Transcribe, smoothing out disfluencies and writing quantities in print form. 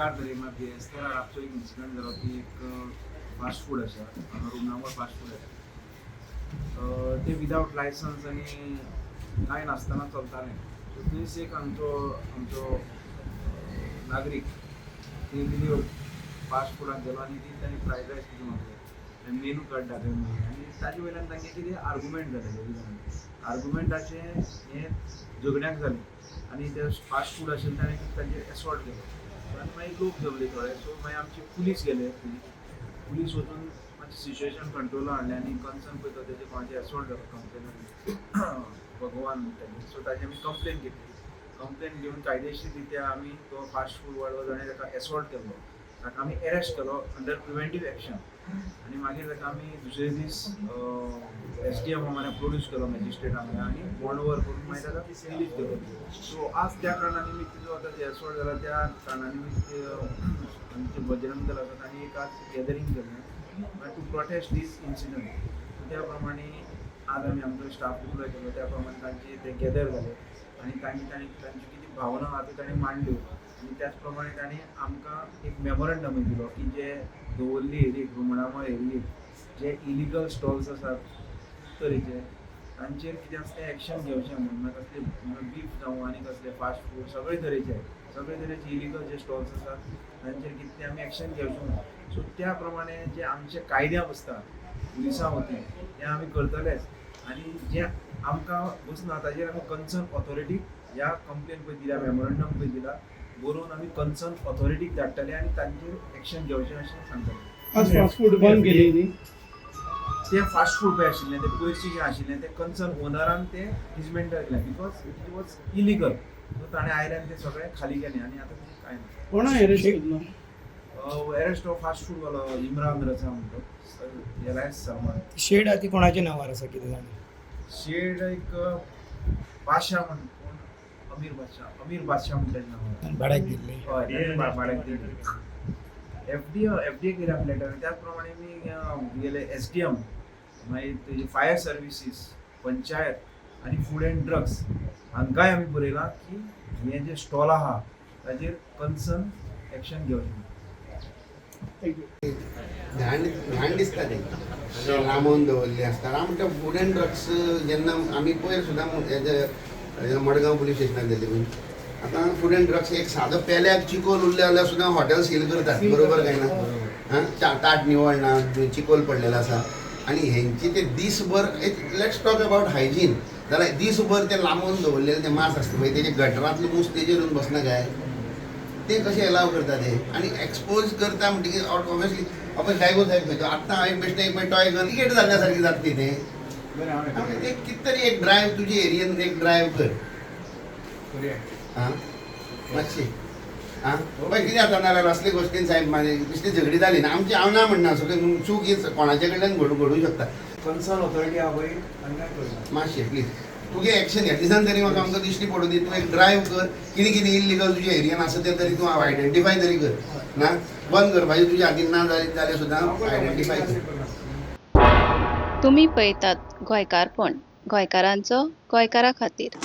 4 तारीख म्हळ्यार बिरेस्तारा रातचो एक इन्सिडंट जालो की एक फास्ट फूड आसा हांगा रुमडामळ फास्ट फूड आसा, ते विदावट लायसन्स आनी कांय नासतना चलतालें. सो थंयच एक आमचो नागरीक थंय कितें फास्ट फुडाक गेलो आनी ती ताणें फ्रायड रायस कितें मागले आनी मेनू कार्ड दाखय म्हणलें आनी ताजे वयल्यान तांगे कितें आर्गुमेंट जालें दोगी जाणांचे. आर्गुमेंटाचें हें झगड्याक जालें आनी ते फास्ट फूड आशिल्लें ताणें तांचेर एसॉल्ट केलो आनी मागीर लोक जमले थोडे. सो मागीर आमचे पुलीस गेले. पुलीस वचून मातशें सिच्युएशन कंट्रोलान हाडलें आनी कन्सर्न पळयता तेजे कोणाचेर एसॉल्ट जालो कंप्लेनर भगवान म्हणटा तेजेर. सो ताजी आमी कंप्लेन घेतली. कंप्लेन घेवन कायदेशीर रित्या आमी तो फास्ट फूड वालो जाणें ताका एसॉल्ट केल्लो ताका आमी एरेस्ट केलो अंडर प्रिवेंटीव एक्शन आनी मागीर ताका आमी दुसरे दीस एसडीएम म्हऱ्यान प्रोड्यूस केलो मॅजिस्ट्रेटा म्हऱ्यान आनी बॉन्ड ओवर करून मागीर ताका रिलीज केलो. सो आज त्या कारणा निमित्त जो आतां एसॉल्ट जाला त्या कारणा निमित्त आमचे बजरंग दल आसा तांणी एक आज गॅदरींग केल्लें टू प्रोटेस्ट दीस इन्सिडंट. त्या प्रमाणे आज आमी आमचो स्टाफ डिप्लॉय केलो. त्या प्रमाणे तांचे ते गॅदर जाले आनी तांची तांणी तांची कितें भावना आहा त्यो तांणी मांडल्यो आनी त्याच प्रमाणे तांणी आमकां एक मेमोरंडमूय दिलो की जे दवर्ली एरियेक, रुमडामळ एरियेक जे इलिगल स्टॉल्स आसात खूब तरेचे तांचेर कितें आसा तें एक्शन घेवचें म्हणून. मागीर कसले बीफ जावं आनी कसले फास्ट फूड सगळे तरेचे इलिगल जे स्टॉल्स आसात तांचेर कितें तें आमी एक्शन घेवचें म्हणून. सो त्या प्रमाणे जे आमचे कायद्या बसता पुलिसां वतीन तें आमी करतलेच आनी जें आमकां बसना ताजेर आमी कन्सर्न ऑथॉरिटीक ह्या कंप्लेन पळय दिल्या, मेमोरंडम पळय दिला बरोवन आमी कन्सर्न ऑथॉरिटीक धाडटले आनी तांचेर एक्शन घेवचें अशें सांगतले. आज फास्ट फूड बंद केली न्ही? ते फास्ट फूड पळय आशिल्लें तें पयरचें जें आशिल्लें तें कन्सर्न ओनरान तें डिजमेंटल केलें because it was illegal. So ताणें आयल्यान तें सगळें खाली केलें आनी आतां तें कांय ना. कोणा अरेस्ट केल्लो? अरेस्ट हो फास्ट फूड वालो इम्रान रजा म्हणतो, एलायन्स सलमान. शेड आहा ती कोणाच्या नांवार आसा कितें जाणा? शेड एक बादशाह म्हण कोण अमीर बादशाह, अमीर बादशाह म्हणटा तेजें नांव. भाड्याक दिल्ली? हय, ताणें भाड्याक दिल्ली. एफडीए केल्या लेटर. त्याच प्रमाणे मी गेले एसडीएम, मागीर तेजे फायर सर्विसीस, पंचायत आनी फूड अँड ड्रग्स हांकांय आमी बरयलां की हें जें स्टॉल आहा ताजेर कन्सर्न एक्शन घेवचें. Thank you. घाण घाण दिसता ते अशें लांबोवन दवरले आसता. हांव म्हणटा फूड अँड ड्रग्स जेन्ना आमी पयर सुद्दां हेजे मडगांव पुलीस स्टेशनाक गेल्ले बीन. आतां फूड अँड ड्रग्स एक सादो पेल्याक चिकोल उरले जाल्यार सुद्दां हॉटेल सील करतात, बरोबर काय ना? हां, ताट निवळ ना, चिकोल पडलेलो आसा आनी हेंची ते दीसभर, let's talk about hygiene, जाल्यार दीसभर ते लांबोवन दवरलेले ते मांस आसता पळय तेजे गटरांतले मूस तेजेर येवन बसना काय? ते कशें एलाव करता ते आनी एक्सपोज करता म्हणटकीर ऑब्वियसली आपण डायगो साहेब खंय आत्तां हांवें बेश्टें एक मागीर टॉय गन क्रिकेट जाल्ल्या सारकी जातली तें. बरें, हांव एक कितें तरी एक ड्रायव तुजी एरियेन एक ड्रायव कर. करुया. आं, मातशी आं पळय कितें जाता. नाजाल्यार असले गोश्टीन साहेब मागीर बेश्टी झगडी जाली ना आमची. हांव ना म्हणना, सगळें चूक ही कोणाच्या कडल्यान घडूं शकता. कन्सर्न ऑथॉरिटी आहा पळय तांकां कळना. मातशें प्लीज तुगे एक्शन ह्या दिसान तरी म्हाका आमकां दिश्टी पडूं दी. तूं एक ड्रायव कर, कितें कितें इल्लिगल तुज्या एरियन आसा तें तरी तूं आयडेंटिफाय तरी कर. ना बंद करपाचें तुज्या हातीन ना जाल्यार सुद्दां आयडेंटिफाय कर. तुमी पळयतात गोंयकारपण, गोंयकारांचो गोंयकारा खातीर.